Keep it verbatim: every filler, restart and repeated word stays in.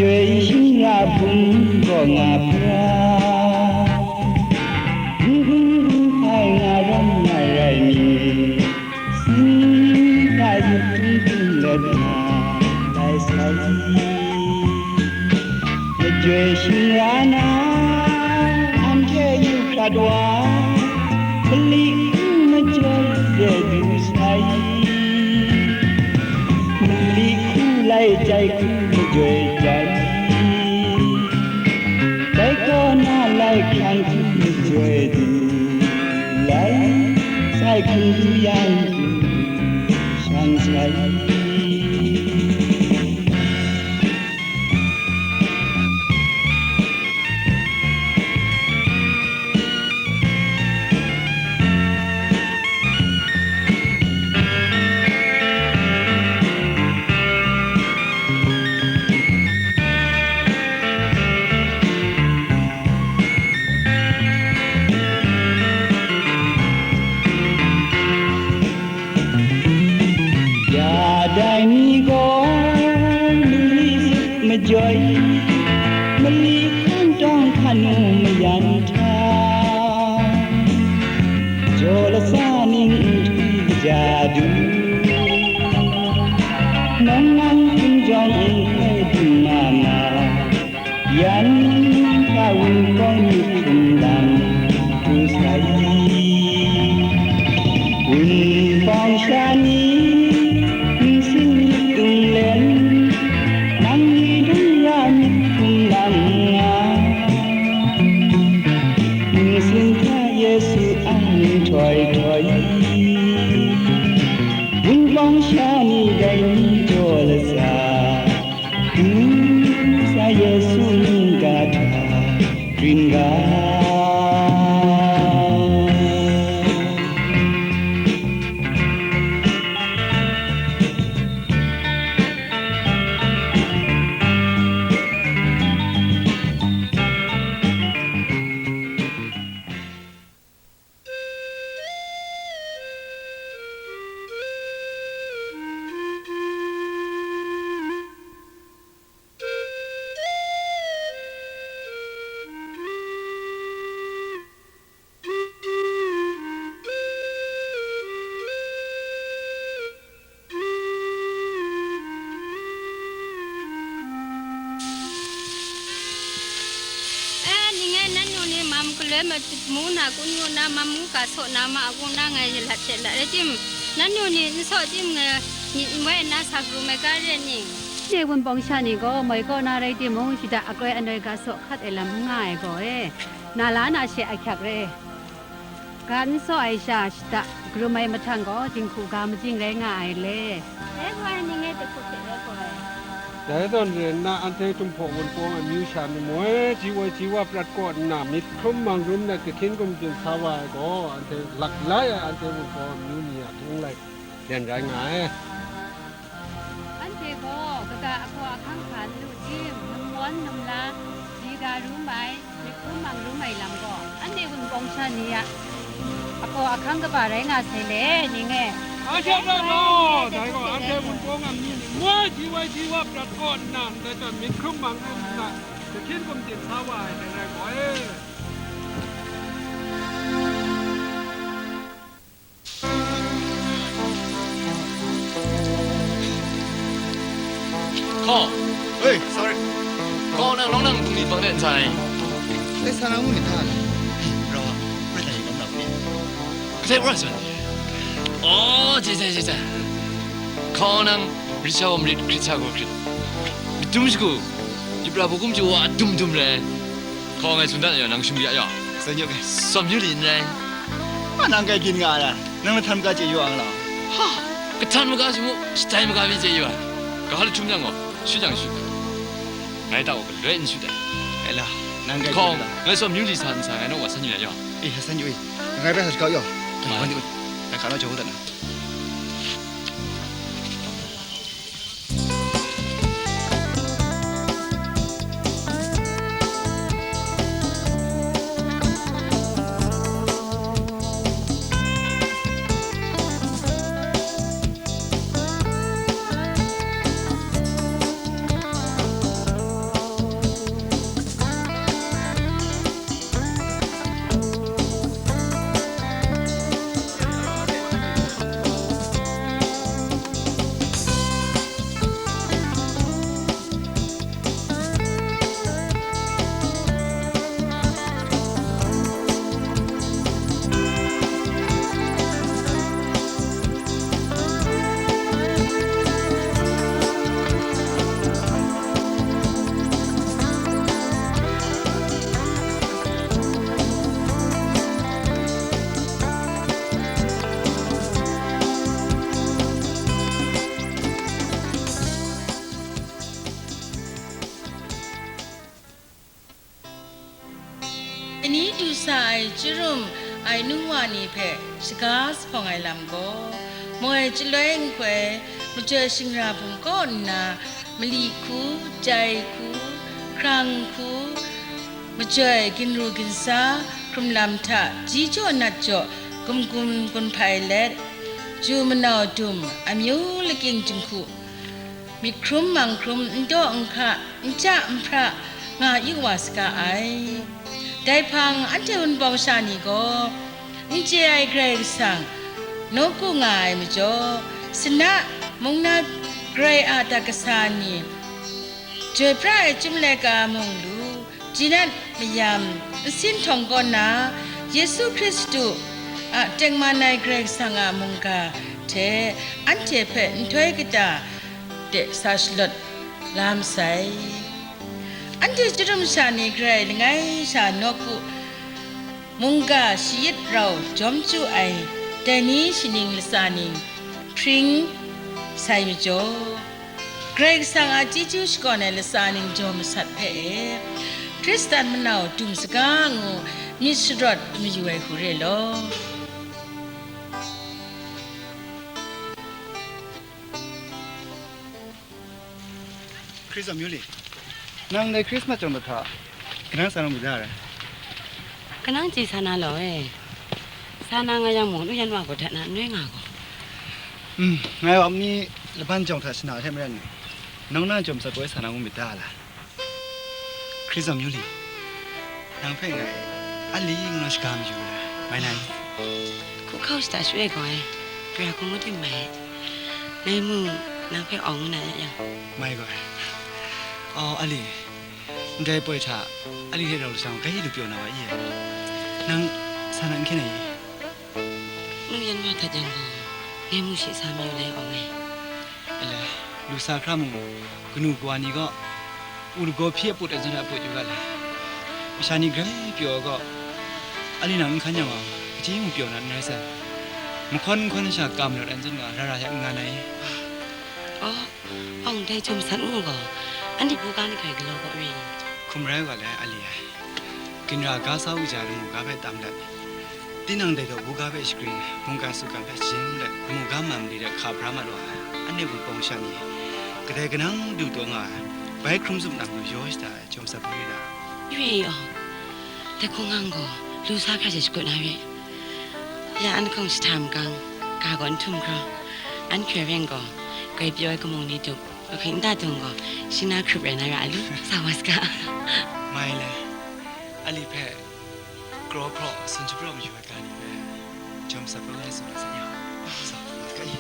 Joi shing ra hpung gaw nga hpra, n hpung hpung hpai nga rawng nga rai mi, sin hta yu hpung hpung let nga lai sai. Majoi shing ra na, anhte yu hkrat wa, mali hku majoi de du sai. Mali hku lai jai hku majoi jai. Dai kaw na lai hkrang hku majoi du lai, sai hkun du yang hku shang sai. Ya dai ni gaw, mali zup majoi, mali hkan tawng hkan u mayan hta, jaw latsa ning nhtwi kaja du, nang nang hpung jawng nhkoi dung ma ma. Yan hta wunpawng myit hkrum lam pru sai. Wunpawng sha ni, nsin myit tung len, nang ni dung ya myit hkrum lam nga. Nsin hta Yesu ang nhtoi htoi, wunpawng sha ni dai ni jaw latsa. Nsa Yesu mungga hta ring ga. E, ning e, nannu ni mam galoi mu na, kun mu na, mam mu ga saw na ma, a wung na ngai lat hte lat rai tim, nannu ni n saw tim, ngai myit n wai nna sa pru mai ga re ning? Anhte wunpawng sha ni gaw moi kaw na rai timung, shada akroi anoi ga saw hkat ai lam n nga ai gaw e, na la na she ahkyak re. Ga n saw ai sha, shada karum ai mahtang gaw, dinghku ga majing rai nga ai le. Rai gaw ai, ning e, dahku hte rai gaw ai. Dai zawn rai nna, anhte Tumhpaw wunpawng amyu sha ni moi, ji woi ji wa prat kaw nna, myit hkrum mang rum let, kahkyin gumdin sa wa ai gaw, anhte laklai ai anhte wunpawng amyu ni a htung lai, len rai nga ai. Anhte gaw kaga ahkaw ahkang hpa n lu tim, num wawn num la, ji ga rum ai, myit hkrum mang rum ai lam gaw, anhte wunpawng sha ni a ahkaw ahkang kaba rai nga sai le, ning e. Hpa sha na gaw, dai gaw, anhte wunpawng a myit ni moi, ji woi ji wa prat kaw nna, ndai hta myit hkrum mang rum nna, kahkyin gumdin sa wa ai, dai rai gaw e. Hkaw. Hei, sorry. Hkaw nang, nawng nang bungli bang de n sa ai? Dai sa na ngu myit hta la? Rau a, pret ai bang na ni? Kasai wa sa ni? Oh, je, je, je, je. Hkaw nang, rit sha wa marit, hkrit sha wa hkrit. Myit dum shagu, myit pra hpung hkum chyu wa dum dum rai. Hkaw ngai tsun dat na yaw, nang shingri ya yaw. San yu ai. Tsawm yu li n rai. Ma nang kai gin nga ai, nang lahtan maga chye yu ang lau. Ha! Kahtan maga shi mu, shatai maga mi chye yu ai. Ga hkrum yang gaw, shut yang shut. Ngai ta gaw galoi n shut ai. Ai la, nang kai Hkaw, gin nga lau. Ngai tsawm yu li sa n sa, ngai naw wa san yu ya yaw. Eh, san yu ai. Ngai bai sa shakau yaw. Ai. Wan di wan. Ngai ka nau jaw dat na. Dai ni du sa ai chyurum ai nungwa ni hpe shaga sa hpawng ai lam gaw, moi chyaloi nhtoi, majoi shingra hpung kaw nna, mali hku, jai hku, hkrang hku, majoi ginru ginsa, hkrumlam hta ji jaw nat jaw gumgum gun hpai let, ju manau dum, amyu lakying jinghku, myit hkrum mang hkrum, n daw n hka, n ja n hpra nga yu wa saga ai. Dai hpang anhte Wunpawng sha ni gaw, n chye ai Karai Kasang nawku nga ai majaw, sana, mung na, grai a dat kasa ni, joi pra ai Chyum Laika mung lu, jinat mayam, nsin htawng kaw na, Yesu Hkristu a tengman ai Karai Kasang a mungga hte anhte hpe nhtoi kata de sa shalawt la masai. Anhte chyurum sha ni Karai langai sha nawku mungga shayit rau jawm chyu ai dai ni shaning latsa ning hpring sai majaw, Karai Kasang a chyeju shakawn ai latsa ning jaw masat hpe e, Hkristan manau dum saga ngu myit sharawt mayu ai hku re law. Hkristu a myu li, nang dai Christmas jawng dat hta, kanang sa na mu da ra? Kanang chye sa na law e. Sa na nga yang mung, nu yan wa gaw hta na n rai nga gaw. Hmm, ngai wa ni laban jawng hta shana hte maren, nang na jawm sat gaw sa na ngu myit da la? Hkristu a myu li, nang hpe ngai a li ngu na shaga mayu ai, mai nan. Hku hkau shada shwe ai gaw ai, gara hku ngu tim mai ai. Ngai mung nang hpe awng ngu na ya yang. Mai gaw ai. Aw, a li, ndai poi hta a li hte rau lashang bai lu pyaw na wa i ai. Nang sa na n hkyen ai i? Nu yan wa hta jang gaw, ngai mu shi sa mayu lai awng ai. Alai, lu sa hkra mung, kanu kawa ni gaw, u lagaw hpyi aput ai zawn hte aput yu ga lai. Masha ni grai pyaw ai gaw, a li nang n hkan yang gaw, kaji mung pyaw na n rai sai. Mahkawn mahkawn sha kam rawt ai zawn gaw, ra ra yak n nga na i? Aw, awng dai jawm san ngu gaw, anhte buga ni hkrai galaw gaw re i? Hkum rai u ga lai, a li ai. Ginra ga sa u ja ai lamu ga hpe tam let, tinang dai daw buga hpe shagrin, mungkan sutgan hpe shajin let, lamu ga man mali de hka bra mat wa ai, anhte Wunpawng sha ni, kadai kanang du taw nga ai, bai hkrum zup nang lu yaw shada ai, jawm sat hpung yu da. Re aw, dai hkungga gaw, lu sa hkra she shakut na re. Ya an hkawng jahta makang, ga gaw n htum hkraw, an hkoi ren gaw, grai pyaw ai kamung ni dup, Ahkring nta dung gaw, shing na hkrup rai na ra a lu, sa wa saga. Mai le, a li hpe kraw hpraw, sun shapraw mayu ai ga ni hpe, jawm sat hpung rai tsun na sa ya. Sa, ka i.